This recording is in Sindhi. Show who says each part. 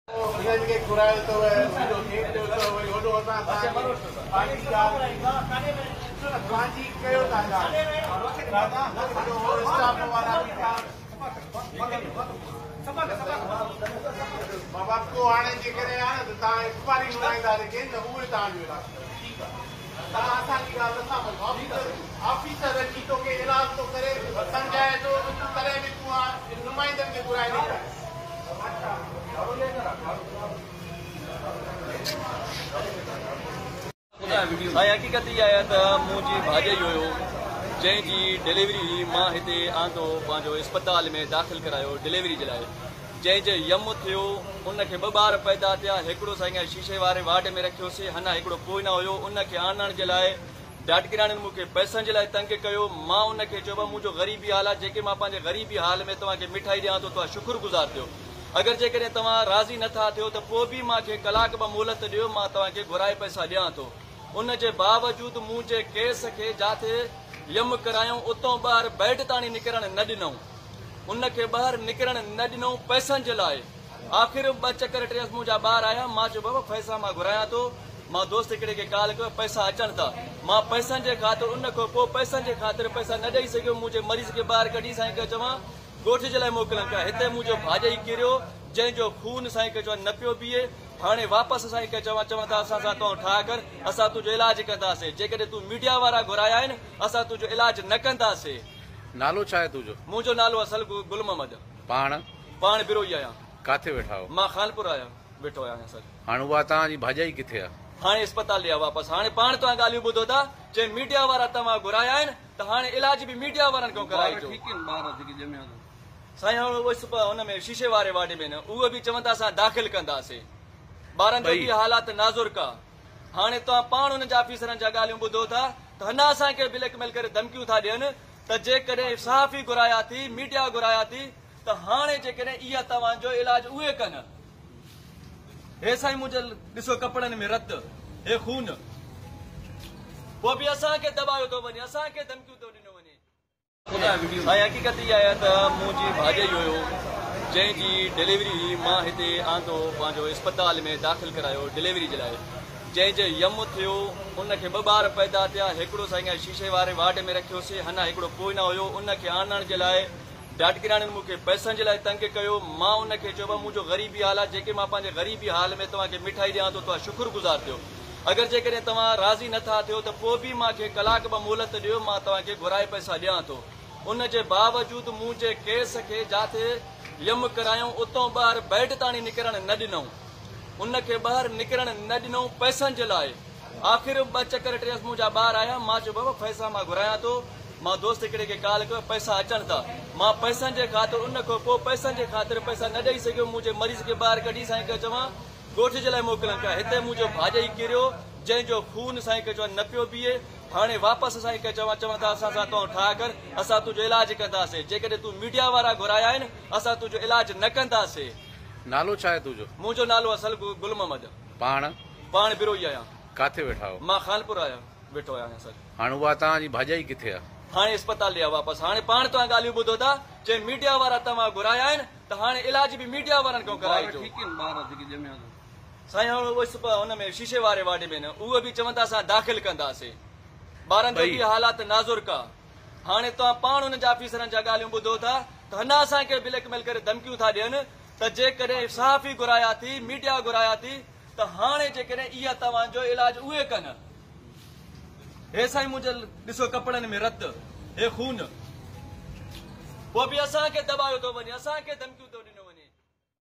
Speaker 1: هنن کي گهرايو اٿو، وڏو ڪيڪ ڏيو اٿو، وري هوڏو اسان سان پنهنجي ڳالهه ڏسو نه پنهنجي ڪيو ٿا ڳالهه وڏو هو اسٽاف وارا بيٺا بابا ڪو هاڻي جيڪڏهن آهي نه ته توهان اخباري نمائندا جيڪي آهن نه اهي توهان جو علاج ڪن ٺيڪ آهي توهان اسان جي ڳالهه نٿا مڃو آفيسر آفيسر اچي توکي علاج ٿو ڪري سمجهائي ٿو تڏهن به تون نمائندن کي گهرائي ڏيکاري.
Speaker 2: سائين حقيقت اها آهي ته منهنجي ڀاڄائي هيو جنهن جي ڊليوري هئي مان هتي آندو پنهنجو اسپتال ۾ داخل ڪرايو ڊليوري جي لاء جنهن جي يم ٿيو ان کي ٻه ٻار پيدا ٿيا هڪڙو سائين شيشي واري وارڊ ۾ رکيوسي هنا هڪڙو پوئنا هيو ان کي آڻڻ جي لاء ڊاڪٽرياڻين مون کي پئسن جي لاء تنگ ڪيو، مان ان کي چيو ڀاء منهنجو غريبي حال آهي، جيڪي مان پنهنجي غريبي حال ۾ توهان کي مٺائي ڏيان ٿو توهان شڪر گذار ٿيو، اگر جيڪڏهن توهان راضي نه ٿا ٿيو ته پوء به مان کي ڪلاڪ ٻه مهلت ڏيو مان توهان کي گهرائي پئسا ڏيان ٿو. ان جي باوجود منهنجي ڪيس کي جاٿي يم ڪرايائون اتئون ٻاهر بيڊ تاڻي نڪرڻ نه ڏنائون. ان کي ٻاهر نڪرڻ نه ڏنائون پئسن جي لاء. آخر ٻه چڪر ٽي منهنجا ٻار آيا، مان چيو بابا پئسا مان گهرايان ٿو، مان دوست هڪڙي کي ڪال ڪيو پئسا اچن ٿا، مان پئسن جي خاطر ان کان پوء پئسن جي خاطر پئسا نه ڏئي سگهيو، منهنجي مريض کي ٻاهر ڪڍي سائين کي چوان ڳوٺ جي لاء موڪلن پيا، هتي منهنجو ڀاڄئي ڪريو جنهن جو خون سائين کي چوان نه پيو بيهي، هاڻي واپس سائين کي چوان چون ٿا اسان سان تون ٺاهه ڪر اسان تنهنجو علاج ڪنداسين، جيڪڏهن تون ميڊيا وارا گهرايا آهن اسان تنهنجو علاج نه ڪنداسين.
Speaker 3: نالو ڇا آهي تنهنجو؟
Speaker 2: منهنجو نالو اصل گل محمد.
Speaker 3: پاڻ؟
Speaker 2: پاڻ بروهي آهيان.
Speaker 3: ڪاٿي ويٺا آهيو؟
Speaker 2: مان خانپور آهيان ويٺو آهيان سر.
Speaker 3: هاڻ اها توهان جي ڀاڄائي ڪٿي آهي؟
Speaker 2: هاڻي اسپتال ڏي آ واپس. هاڻي پاڻ توهان ڳالهيون ٻڌو ٿا چي ميڊيا وارا توهان گهرايا آهن ته هاڻي علاج به ميڊيا وارن کان ڪرائجو. سائين هاڻ اهي ان ۾ شيشي واري وارڊ ۾ نه اهي به چون ٿا اسان داخل ڪنداسين. ٻارن جو به حالات نازڪ آ. هاڻي توهان پاڻ انهن جا آفيسرن جا ڳالهيون ٻڌو ٿا ته هن اسان کي بليڪ ميل ڪري ڌمڪيون ٿا ڏين. ته جيڪڏهن صحافي گهرايا ٿي، ميڊيا گهرايا ٿي ته هاڻي جيڪڏهن اها توهان جو علاج اهي ڪن. هي سائين منهنجي ڏسو ڪپڙن ۾ رت، هي خون. پوء به اسان کي دٻايو ٿو وڃي، اسان کي ڌمڪيون ٿو ڏنو وڃي. سائين حقيقت اها آهي ته منهنجي ڀاڄائي هيو جنهن جي ڊليوري هئي مان هتي آندو پنهنجو اسپتال ۾ داخل ڪرايو ڊليوري جي لاء. جنهن جي يم ٿيو، ان کي ٻه ٻار پيدا ٿيا، هڪڙو سائين شيشي واري وارڊ ۾ رکيوسي، هنا هڪڙو پوئنا هيو، ان کي آڻڻ جي لاء ڊاڪٽرياڻين مون کي پئسن جي لاء تنگ ڪيو، مان ان کي چيو ڀاء منهنجو غريبي حال آهي، جيڪي مان پنهنجي غريبي حال ۾ توهان کي مٺائي ڏيان ٿو توهان شڪر گذار ٿيو، اگر جيڪڏهن توهان راضي نه ٿا ٿيو ته پوء به مان کي ڪلاڪ ٻه مهلت ڏيو، مان توهان کي گهرائي پئسا ڏيان ٿو. ان جي باوجود منهنجي ڪيس کي جاٿي يم ڪرايائون، اتئون ٻاهر بيڊ تاڻي نڪرڻ نه ڏنائون. ان کي ٻاهر نڪرڻ نه ڏنائون پئسن جي لاء. آخر ٻه چڪر ٽي منهنجا ٻار آيا، مان چيو بابا پئسا مان گهرايان ٿو، مان دوست هڪڙي کي ڪال ڪيو پئسا اچن ٿا، مان پئسن جي خاطر ان کان پوء پئسن جي خاطر پئسا نه ڏئي سگهيو، منهنجي مريض کي ٻاهر ڪڍي سائين کي چوان ڳوٺ جي لاء موڪلن پيا، هتي منهنجو ڀاڄئي ڪريو جنهن جو خون سائين کي چوان نه پيو بيهي، هاڻي واپس سائين کي چوان چون ٿا اسان سان تون ٺاهه ڪر، اسان تنهنجو علاج ڪنداسين، جيڪڏهن تون ميڊيا وارا گهرايا آهن اسان تنهنجو علاج نه ڪنداسين.
Speaker 3: نالو ڇا آهي تنهنجو؟
Speaker 2: منهنجو نالو اصل گل محمد.
Speaker 3: پاڻ؟
Speaker 2: پاڻ بروهي آهيان.
Speaker 3: ڪاٿي ويٺا آهيو؟
Speaker 2: مان خانپور آهيان ويٺو آهيان سر.
Speaker 3: هاڻ اها توهان جي ڀاڄائي ڪٿي آهي؟
Speaker 2: هاڻي اسپتال ڏي آ واپس. هاڻي پاڻ توهان ڳالهيون ٻڌو ٿا چي ميڊيا وارا توهان گهرايا آهن ته هاڻي علاج به ميڊيا وارن کان ڪرائجو. سائين هاڻ اهي ان ۾ شيشي واري وارڊ ۾ نه اهي به چون ٿا اسان داخل ڪنداسين. ٻارن جو به حالات نازڪ آ. هاڻي توهان پاڻ انهن جا آفيسرن جا ڳالهيون ٻڌو ٿا ته هن اسان کي بليڪ ميل ڪري ڌمڪيون ٿا ڏين ته جيڪڏهن صحافي گهرايا ٿي، ميڊيا گهرايا ٿي ته هاڻي جيڪڏهن اها توهان جو علاج اهي ڪن. هي سائين منهنجي ڏسو ڪپڙن ۾ رت، هي خون. پوء به اسان کي دٻايو ٿو وڃي، اسان کي ڌمڪيون ٿو.